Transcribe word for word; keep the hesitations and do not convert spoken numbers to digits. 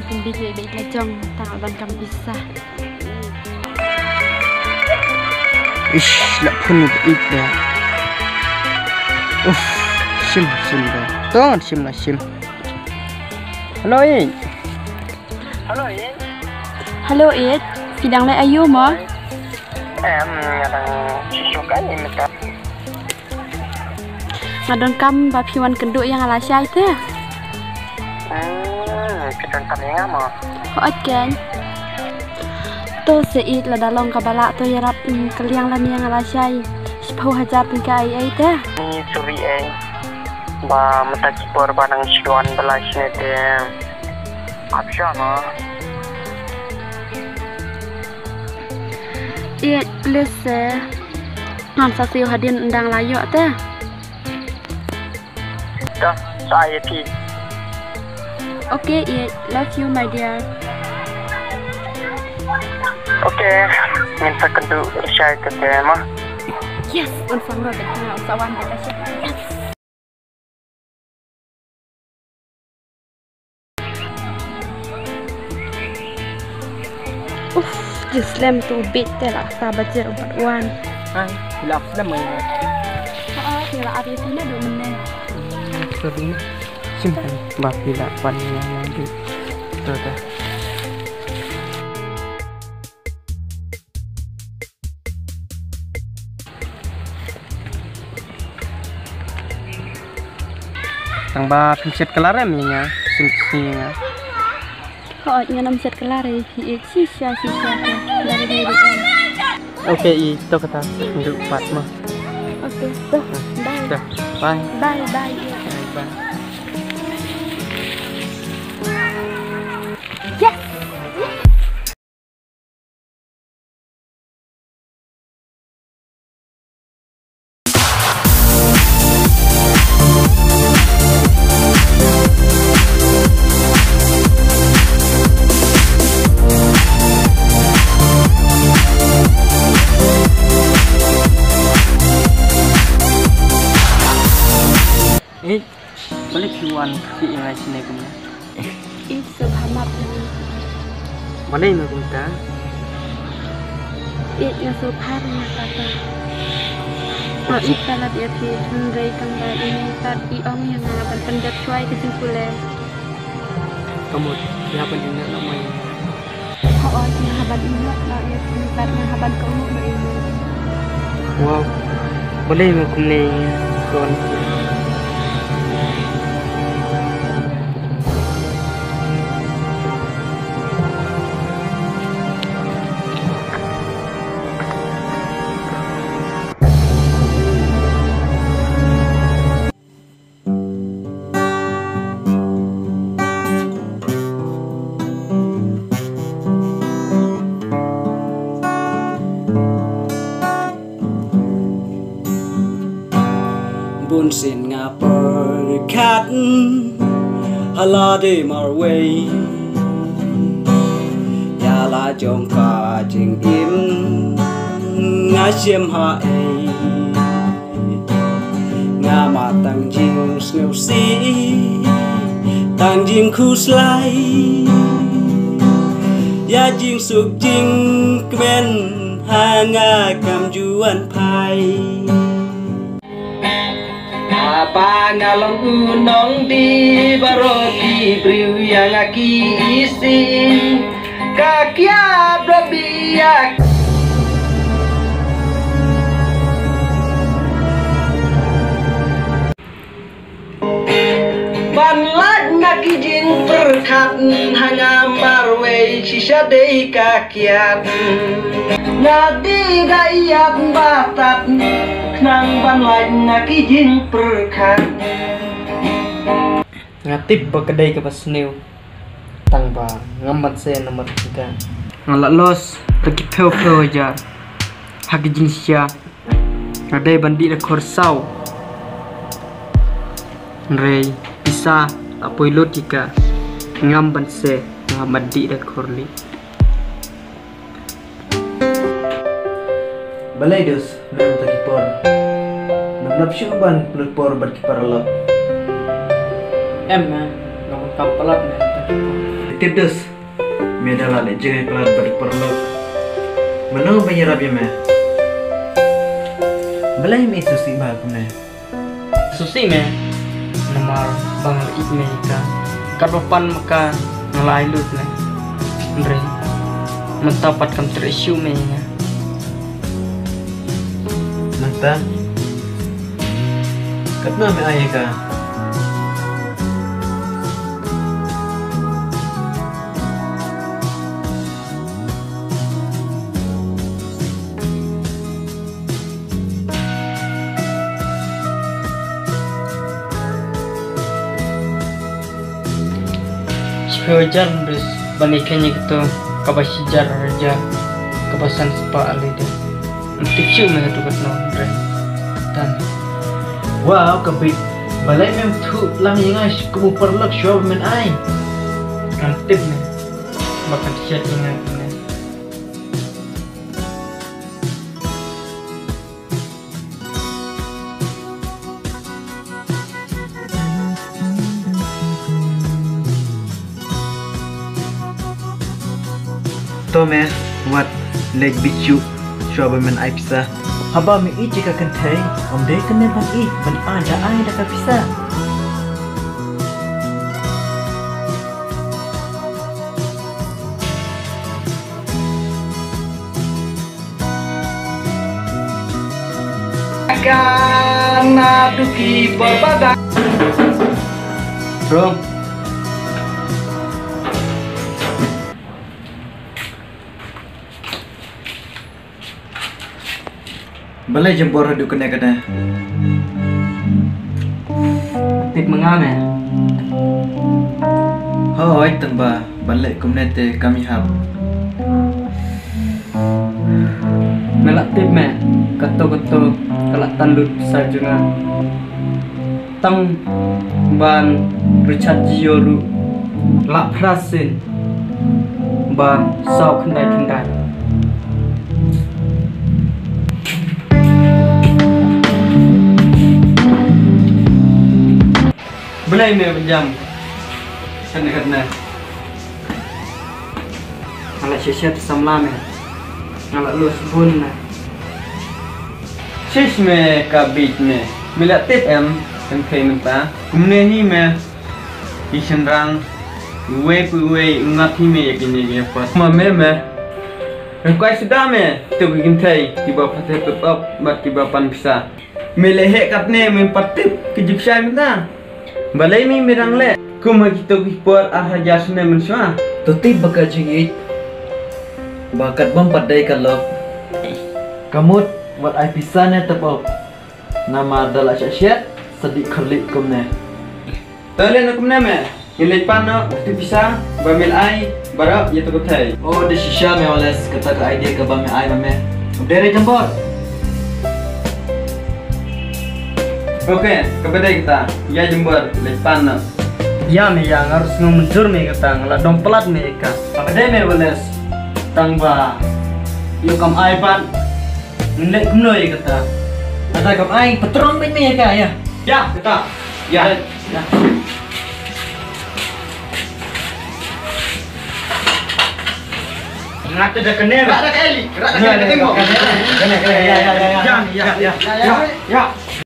Pynbit ïa i beit la jong tang ban kam isa. Ish, la phone ïa i beit da. Uff, shim, shim da. Ton, shim la shim. Hello, i. Hello, Ïeit. Hello, Ïeit. Phi dang leh aïu mo? Em, nga dang shisha kai mynta. Nga donkam ba phi wan kynduh ïa nga lashai te. Hmm, phi donkam ïa nga mo? Hooid keiñ. To se Ïeit, lada long kaba lah to ïarap, mm, kylliang lem ïa nga lashai. Shiphew hajar tyngka ei ei te. Ni sorry ei. Ba mynta ki por ba nang shu wan ba la shane te. Ap sha mo. Ïeit, please eh. Ngam sa siew hadien ym dang la ïoh te. Dah, sa ïa phi. Okay, Ïeit, love you my dear. Okay, ngin sa kynduh lashai te te mo. Yes, un sa ngrot bad nga, un sa wan bad lashai. Yes. Uff, jingslem tu bit te la sa bajer u pat wan. Ai, la slem ai. Ha, te la ap ïa phi naduh mynne. Sorry. Shim kan ba phi la wan ïa nga naduh. To, to. Tang ba phim shet kylla re ïa nga, shisha shisha ïa nga. Hooid, ngan ym shet kylla re ïa phi, shisha shisha te. Dei dei dei. Okay, i to kata, ndu pat mo. Okay, to. Bye. To, bye. Bye bye. Bye bye. Yes. Ïeit, balei phi wan khmih ïa nga shane kumne? Ïeit, sngewbha map ïa nga. Balei me kumta? Ïeit, nga sngewbha ïa nga papa. Nga ïeit palat ïa phi, hynrei tang ba i mei pat i ong ïa nga ban pynjot shuwa ïa ka jingpule. Ka mut, ïa ban ïa nga na mai. Hooid, nga hap ban ïehnoh noh ïa phi bad nga hap ban kohnguh noh ïa me. Wow. Balei me kumne, Don? Bun sien nga pyrkhat ha lade marwei ïa la jong ka jingim, nga shem ha ei. Nga mad tang jingsngewsih, tang jingkhuslai, ïa jingsuk jingkmen ha nga kam ju wan phai. Haba nga long u nongdie, baroh ki briew ïa nga ki isih. Ka kiad ba biang. Ban lait na ki jingpyrkhat, ha nga marwei shisha dei ka kiad. Nga dei da ïap ba tad, khnang ban lait na ki jingpyrkhat. Nga tip ba ka dei kaba sniew, tang ba ngam ban sngewsih namar ka. Nga la loss da ki phew phew hajar ha ki jingshisha. Nga dei ban dih da khor saw, hynrei pisa la poi lut ïa ka. Ngam ban sngewsih, ngam ban dih da khor lieh. Balei dos, mynta ki por? Ngam nop shuh ban pynlut por bad ki paralok. Em ma, nga bun kam palat mynta ki por. Tip dus. Me da la leh jingïakhlad bad paralok. Mano ban ïarap ïa me? Balei me sngewsih bha kumne? Sngewsih me. Namar ba nga la ïeit me ïa ka. Katba pan ma ka nga la ai lut me. Hynrei mynta pat kam treh shuh me ïa nga. Mynta katno me ai ïa ka? Shiphew hajar dus ban ïakheiñ ïa kato kaba shi hajar hajar kaba san spah lei de. Ym tip shuh me hato katno re. Tan. Wow, ka bit. Balei mem thuh lang ïa nga kum u paralok shuwa ba men ai? Ngam tip me. Ba kan shet ïa nga kumne. To me, wat leh bichu shuwa ba men ai pisa. Haba me ïeit ïa ka kynthei, ym dei kane ban ïeit, ban ai da ai da ka pisa. Kana duki barbada. Bro. Balei jam bor haduh kane kane? Tip ma nga me. Hooid, tang ba ban leh kumne te kam ïahap. Me la tip me, kato kato ka la tan lut sa jong nga. Tang ban Richard Jio ruh la phra sien ba saw khyndai khyndai. Balei me ban jam kane kane? Nga la shisha te samla me. Nga la lus bun me. Shish me ka bit me. Me la tip em, em kei mynta. Kumne hi me. Ki shynrang. Iwei pa iwei, u ngat hi me ïa kine ki ïa pat. Ma me me. Em kwai suda me. Tuk ki kynthei. Kiba pathe pep up. Bad kiba pan pisa. Me leh heh katne me pat tip ki jingshai mynta. Balei me me dang leh kum ha kito ki por ar hajar snem mynshuwa? To tip ba ka jingïeit ba kat bym pat dei ka lok. Ka mut wat ai pisa ne tep up. Namar da la shah shet sa dih khyrlih kumne. To leh na kumne me. Ngin leit pan noh, kti pisa ba me la ai baroh ïa to ka thei. Oh, da shisha me Wales, kata ka idea kaba me ai ma me. Ym dei re jambor. Okay, kaba dei kata, ïa jambor, leit pan noh. Ïa me ïa, nga ruh sngew mynjur me kata, nga la dom palat me ïa ka. Kaba dei me Wales, tang ba ïoh kam ai pat. Ngin leh kumno ïa kata? Kata kam ai, patron beit me ïa ka, ïa. Ïa, kata. Ïa. Ïa. Ngata da kane. Rak da ka eli, rak da kane ka tembok. Kane, kane, ïa, ïa, ïa, ïa. Ïa, ïa, ïa. Ïa, ïa. Ïa.